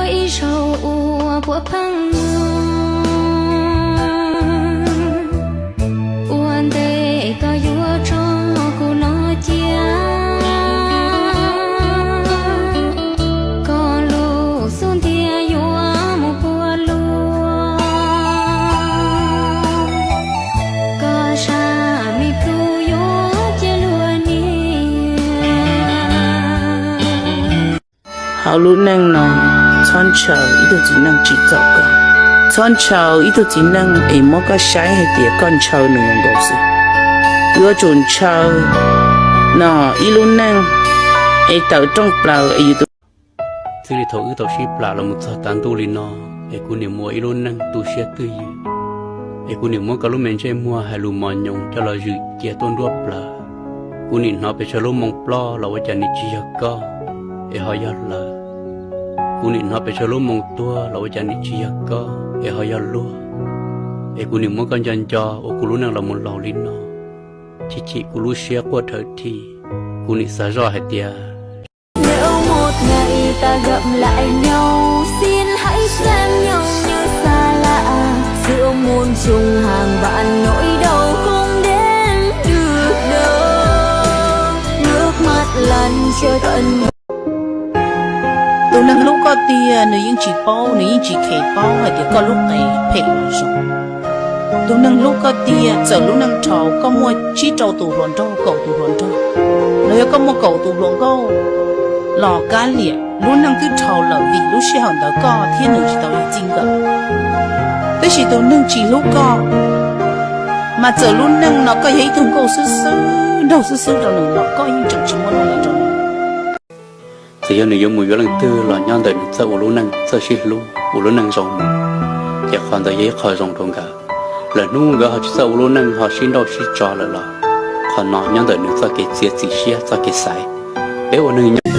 Ib zaug ua puav pheej muag, ua ntej koj yuav tso kuv no cia, koj lub xub ntiag yuav mus puag luag, koj sab me plhu yuav cia luag niam. Hauv lub neej no, txhob ntshaw ib tug txiv neej tsim txom koj. Txhob ntshaw ib tug txiv neej es muab koj saib hais tias koj ntshaw nws nkaus xwb. Yuav tsum ntshaw no ib lub neej es tawm rooj plaws es yus tus. Txij li thaum wb tau sib plam los mus txog tav ntuj li no, es kuv niam mus ua ib lub neej tu siab twj ywm, es kuv niam muab koj lub me ntsej muag hais lus mos nyoos coj los zwm cia tuaj nruab plaws. Kuv niam hnov pes tsawg lub moo ploj los ua cas nim tsis yog koj, es ho yog lawv. Kuv niam hnov pes tsawg lub moo tuag los ua cas nim tsis yog koj, es ho yog luag. Es kuv niam muab koj nco nco ua kuv lub neej los mus laus li no, chim chim kuv lub siab quaj dhawv dhi. Kuv niam xav zoj hais tias Nếu một ngày ta gặp lại nhau, xin hãy xem nhau như xa lạ. Giữa muôn trùng hàng vạn nỗi đau không đến được đâu. Nước mắt lăn trôi tận. Tus neeg hlub koj tiag, nws yeej tsis paub, nws yeej tsis kheev paub hais tias koj lub qe phem los zoo. Tus neeg hlub koj tiag, txawm lub neej dhau koj muaj tsib rau tus hluas nraug, kaum tus hluas nraug, los yog koj muaj kaum tus hluas nkauj los kav liam, lub neej twb dhau lawm vim lub sij hawm ntawd koj thiab nws tsis tau yog txij nkawm. Tab sis tus neeg tsis hlub koj, mas txawm lub neej no koj yog ib tug nkauj xwb xwb, nraug xwb xwb rau nws los koj yeej tseem tsis muaj lub neej rau nws. Txawm yog nws yuav mus yuav leej twg los nyob ntawm nws txawj ua lub neej, txawj sib hlub ua lub neej zoo mus, ces qhov ntawd yog ib qho zoo rau nkawd. Lwm hnub nkawd ho tsis txawj ua lub neej ho sib nrauj sib tso lawm los qhov no nyob ntawm nws txoj kev txiav txim siab txoj kev xaiv. Peb ua neeg nyob